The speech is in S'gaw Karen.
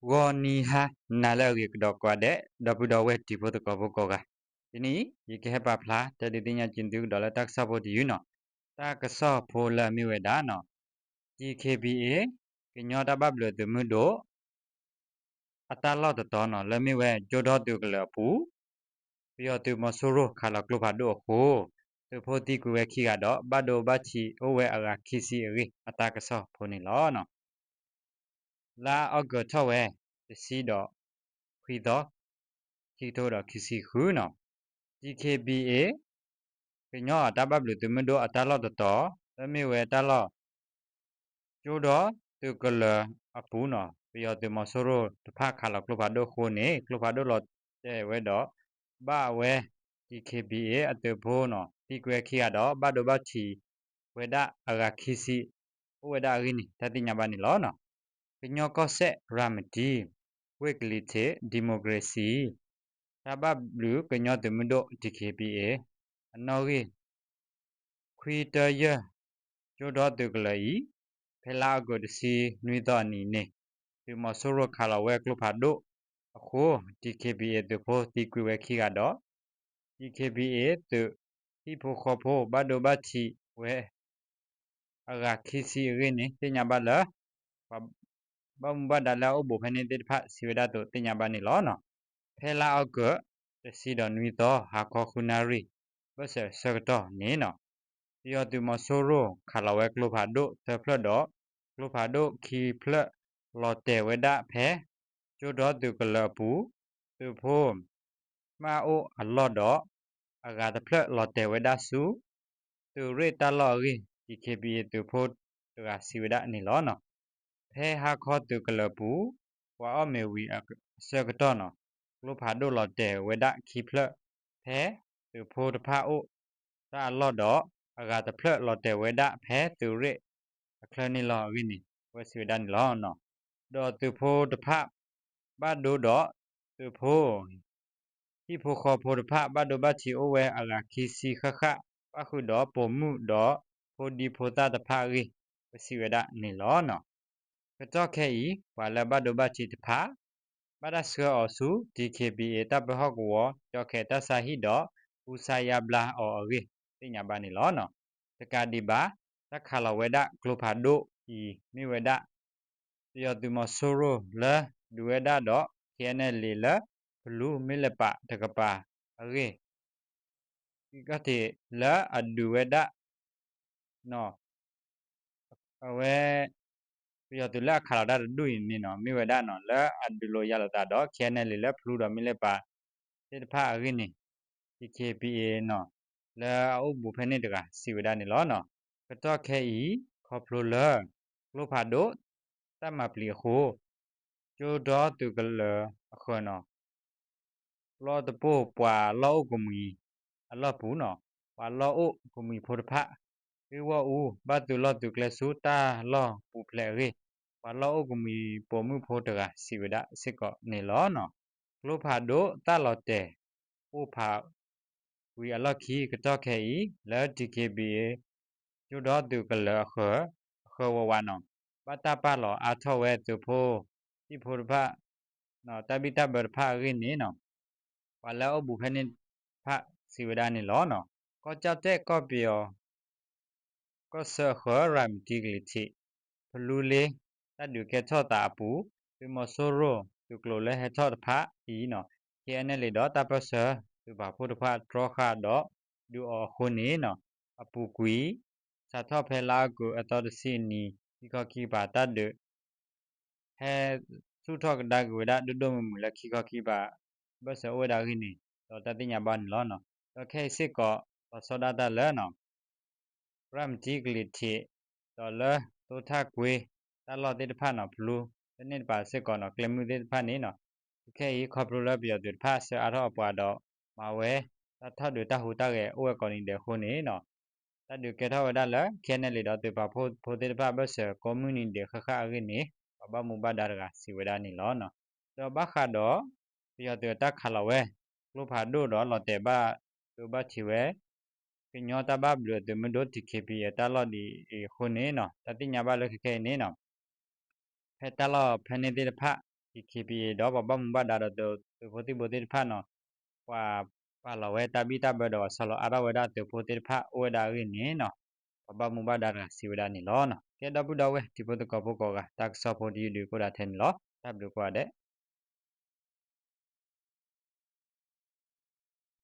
ဂီၤနံၤဟါနၤလၢအဂ့ၤကဒီးကိးဂၤဒဲး ဒီပုၢ်ဒီဝဲၢ်တံၤဖိသကိးဖိကိးဂၤ, တနံၤအံၤ ယကဟဲပာ်ဖျါတဲဒုးသ့ၣ်ညါက့ၤသုကဒီးလၢတၢ်ကစီၣ်ဖိတယုၢ်နီၤ, တၢ်ကစီၣ်ဖိလၢအမ့ၢ်ဝဲဒၣ်နီၤ, DKBA ကညီတၢ်ဘၣ်ဘျုးသုးမုၢ်ဒိၣ် အတၢ်လီၢ်တတီၤနီၤ လၢမ့ၢ်ဝဲကၠိဒီသုးကလၢၤအပူၤ ပယီၤသုးမီၤစိရိၤခးလီၤကျိဖးဒိၣ်အဃိ သုးဖိသံကွံာ်ဝဲခံဂၤဒီး ဘၣ်ဒိဘၣ်ထံးအိၣ်ဝဲအဂၤခံဆံအဂ့ၢ် အတၢ်ကစီၣ်ဖိန့ၣ်လီၤ. လါအီကူးထီၣ်ဝဲ တဆံဒီးခွံသီ, ခံကထိဒီးခံဆံဃုနီၤ, DKBA ကညီအတၢ်ဘၣ်ဘျုးသုးမုၢ်ဒိၣ်အတၢ်လီၢ်တတီၤ လၢမ့ၢ်ဝဲတၢ်လီၢ် ကၠိဒီသုးကလၢၤအပူၤနီၤ ပယီၤသုးမီၤစိရိၤတဖၣ်ခးလီၤကျိဖးဒိၣ်အဃိန့ၣ် ကျိဖးဒိၣ်လီၤတဲာ်ဝဲဒီး ဘၣ်ဝဲ DKBA အသုးဖိနီၤ သံကွံာ်ဝဲခံဂၤဒီး ဘၣ်ဒိဘၣ်ထံးဝဲဒၣ်အဂၤခံဆံ အိၣ်ဝဲဒၣ်အဂ့ၢ်န့ၣ် တၢ်သ့ၣ်ညါဘၣ်န့ၣ်လီၤ. ကညီကီၢ်စဲၣ်ရၤမတံ ဝ့ၢ်ကလံၤထံး democracy တၢ်ဘၣ်ဘျုးကညီသုးမုၢ်ဒိၣ် DKBA အနီၣ်ဂံၢ် ခွံတၢယဲၢ် ကၠိဒီသုးကလၢၤအံၤ ဖဲလါအီကူးတဆံနွံသီအနံၤန့ၣ် သုးမီၤစိရိၤခးလီၤဝဲကျိဖးဒိၣ်အဃိ DKBA သုးဖိသံကွံာ်ဝဲခံဂၤဒီး DKBA သုးဟံၣ်ဖိဃီဖိဘၣ်ဒိဘၣ်ထံးဝဲ အဂၤခံဆံအဂ့ၢ်န့ၣ် သ့ၣ်ညါဘၣ်လၢ ပှၤဘၣ်မူဘၣ်ဒါလၢအအိၣ်ဘူးဖဲန့ၣ်သ့ၣ်တဖၣ်စံးဝဲဒၣ်အသိးသ့ၣ်ညါဘၣ်န့ၣ်လီၤ. ဖဲလါအီကူး တဆံဒီးနွံသီ ဟါခီဃုနၣ်ရံၣ် ဘၢၣ်စၢၤအဆၢကတီၢ်န့ၣ်နီၤ ပယီၤသုးမီၤစိရိၤခးလီၤဝဲကျိဖးဒိၣ်သၢဖျၢၣ်ဒီး ကျိဖးဒိၣ်ခံဖျၢၣ်လီၤတဲာ်ဝဲဒၣ်ဖဲ ကၠိဒီသုးကလၢၤအပူၤ သုးဖိ မၢ်အိၣ်အလီၢ်ဒီး အဂၤတဖျၢၣ်လီၤတဲာ်ဝဲဒၣ်ဆူ သုးရ့ၣ်တၢ်လီၢ်အဂ့ၢ် DKBA သုးဖိတဂၤစံးဝဲဒၣ်န့ၣ်လီၤ. ဖဲဟါခီသုးကလၢၤပူၤ ပှၤအီၣ်မ့ၤဝံၤအဆၢကတီၢ်နီၤ ကျိဖးဒိၣ်လီၤတဲာ်ဝဲဒၣ်ခံဖျၢၣ် ဖဲသုးဖိတဖၣ်အိၣ်တၢ်အလီၢ်ဒီး အဂၤတဖျၢၣ်လီၤတဲာ်ဝဲဒၣ်ဖဲသုးရ့ၣ်အချၢန့ၣ်လီၤအဂ့ၢ်န့ၣ် အဝဲစံးဝဲဒၣ်န့ၣ်လီၤ. ဒီးသုးဖိတဖၣ် ဘၣ်ဒိဒီး သုးဖိ ဟံၣ်ဖိဃီဖိတဖၣ် ဘၣ်ဒိဘၣ်ထံးအိၣ်ဝဲအဂၤခံဆံဃၣ်ဃၣ် ပၣ်ဃုာ်ဒီးပိာ်မုၣ်ဒီးဖိဒံဖိသၣ်တဖၣ်အဂ့ၢ် ပစံးဝဲဒၣ်န့ၣ်လီၤ. ကတီၢ်ခဲအံၤ ပှၤလၢဘၣ်ဒိဘၣ်ထံးတဖၣ် ဘၣ်တၢ်ဆှၢအီၤဆူ DKBA တၢ်ပၢဟီၣ်ကဝီၤ ကၠီခဲတၢ်ဆါဟံၣ်ဒီး ကူစါယါဘျါအီၤအဂ့ၢ် သ့ၣ်ညါဘၣ်န့ၣ်လီၤ. တကးဒံးဘၣ် တၢ်ခးလီၤဝဲဒၣ်ကျိဖးဒိၣ်အံၤ မ့ၢ်ဝဲဒၣ် ပယီၤသုးမီၤစိရိၤလၢဒုးဝဲဒၣ်ဒီး KNLA လၢ ဖလူမ့ၢ်လၢပာ်တကပၤအဂ့ၢ် ကီၢ်ထံးလၢအဒုးဝဲဒၣ် အဝဲ ပယီၤသုးလၢအခးလီၤတၢ်တဒူၣ်အံၤန့ၣ်နီၤ မ့ၢ်ဝဲဒၣ်နီၤ လၢအဒုးလိာ်ယၤလိာ်သးဒီး KNLA လၢဖလူဒီးမ့ၢ်လၢပာ်သ့ၣ်တဖၣ်အဂ့ၢ်န့ၣ် DKBA နီၤ လၢအအိၣ်ဘူးဖဲန့ၣ်တဂၤစံးဝဲဒၣ်န့ၣ်လီၤ. ကတီၢ်ခဲအံၤ ခီဖျိလၢ ကျိဖးဒိၣ် တၢ်မၤပျံၤအဃိ ကၠိဒီသုးကလၢၤအဃၢၤနီၤ ပျီတပိၢ်ပှၤလီၢ်အိၣ်ကမှံၤအလီၢ်ပူၤနီၤ ပှၤလီၢ်အိၣ်ကမှံၤဖိတဖၣ် ဃ့ဝီၢ်အူ ဘၣ်သုးလီၢ်သုးကျဲဆူတၢ်လီၢ်ပူၤဖျဲးအဂ့ၢ် ပှၤလီၢ်အိၣ်ကမှံၤပိာ်မုၣ်ဖိတဂၤစံးဝဲဒၣ်စ့ၢ်ကီးန့ၣ်လီၤ. ကျိဖးဒိၣ်တၢ်လီၤတဲာ် အိၣ်ဖး ဝံၤအလီၢ်ခံ ကတီၢ်ခဲအံၤ လၢ DKBA ကၠိဒီသုးကလၢၤအဃၢၤ အဃၢၤဝးဝးနီၤ ဘၣ်တၢ်ပာ်လီၤအါထီၣ်ဝဲသုးဖိ ဟံၣ်ဖိတဖၣ် တၢ်ဘံၣ်တၢ်ဘၢတဖၣ်အဂ့ၢ်န့ၣ်နီၤ ပှၤလၢအအိၣ်ဘူးဖဲန့ၣ်တဖၣ်စံးဝဲဒၣ်န့ၣ်လီၤ. ကီၢ်ကၠီၣ်တဲၣ်ကီၢ်ပယီၤ ကီၢ်ဆၢအဃၢၤ ရၤမတံကလံၤထံး ဖလူလ့ တၢ်ဒုးကဲထီၣ်သးအပူၤ သုးမီၤစိရိၤသုးကျိၤလၢဟဲထီၣ်တဖၣ်အံၤနီၤ KNLA ဒီးတၢ်ပၢၢ်ဆၢသုးပာ်ဖှိၣ်တဖၣ်တြီဃာ်ဒီးဒုးအီၤအဃိန့ၣ်နီၤ အပူၤကွံာ် စးထီၣ်ဖဲလါအီကူးအသီတဆံအနံၤ ခံခီခံကပၤတၢ်ဒုး ဟဲဆူၣ်ထီၣ်ကဒါက့ၤဝဲဒၣ်ဒိၣ်ဒိၣ်မုၢ်မုၢ်လၢခံခီခံကပၤ ဘၢၣ်စၢၤအိၣ်ဝဲဒၣ်အဂ့ၢ်န့ၣ် ဒီးတၢ်သ့ၣ်ညါဘၣ်န့ၣ်လီၤ. ဒီးခဲအံၤစ့ၢ်ကီး လီၤဆီဒၣ်တၢ်လၢနီၤ ရၤမတံကလံၤထံး ဒီးလၢသိထၣ်ကွ့ တၢ်လီၢ်သ့ၣ်တဖၣ်နီၤ ဖလူ ဖဲန့ၣ်တပၤစ့ၢ်ကီးနီၤ ကျဲမုၢ်သ့ၣ်တဖၣ်န့ၣ်နီၤ ခဲအံၤခီဖျိလၢပယီၤသုးတဖၣ်ဆှၢအါထီၣ်အပှၤဒီး မၤဝဲ တၢ်ထီၣ်ဒုးတၢ်ဟူးတၢ်ဂဲၤအိၣ်ဝဲကိးနံၤဒဲးအဃိန့ၣ်နီၤ တၢ်ဒုးကဲထီၣ်ဝဲဒၣ်လၢ KNLA ဒီးသုးပာ်ဖှိၣ်ဖိသ့ၣ်တဖၣ်ဘၢၣ်စၢၤကိးမုၢ်နံၤဒဲးဃၣ်ဃၣ်အဂ့ၢ်န့ၣ် ပှၤဘၣ်မူဘၣ်ဒါတဂၤစံးဝဲဒၣ်န့ၣ်လီၤ. ဒီးဘၣ်ဃးဒီး ပယီၤသုးအတၢ်ခးလီၤဝဲ ကျိဖးဒိၣ်ဒီးလီၤတဲာ်ဘၣ်ဒိဘၣ်ထံးဝဲ ကညီတၢ်ဘၣ်ဘျုးအသုးမုၢ်ဒိၣ် DKBA အတၢ်လီၢ်ဒ်အံၤအဃိန့ၣ်နီၤ တၢ်သ့ၣ်ညါဘၣ်လၢခဲခဲအံၤန့ၣ်နီၤ ဖဲတၢ်လီၢ်ဖဲန့ၣ်သ့ၣ်တဖၣ် ဒီးပှၤဘၣ်မူဘၣ်ဒါဒီးသုးဖိသံၣ်ဘိသ့ၣ်တဖၣ်နီၤ, ပှၤပာ်လီၤဝဲတၢ်ဘံၣ်တၢ်ဘၢဒီးဆီလီၤအါထီၣ်ဝဲဒၣ်သုးဖိသ့ၣ်တဖၣ်အိၣ်ဝဲဒၣ်အဂ့ၢ်န့ၣ်နီၤ, ပှၤဘၣ်မူဘၣ်ဒါတဂၤစံးဝဲဒၣ်န့ၣ်လီၤ. ကဲ ဒီပုၢ်ဒီဝဲၢ် ထံဖိသကိးဖိကိးဂၤ တၢ်ကစီၣ်ဖိတယုၢ်ဒုးကအိၣ်ဒၣ်ထဲန့ၣ်လီၤ. တၢ်ဘျုးကိးဂၤဒဲး.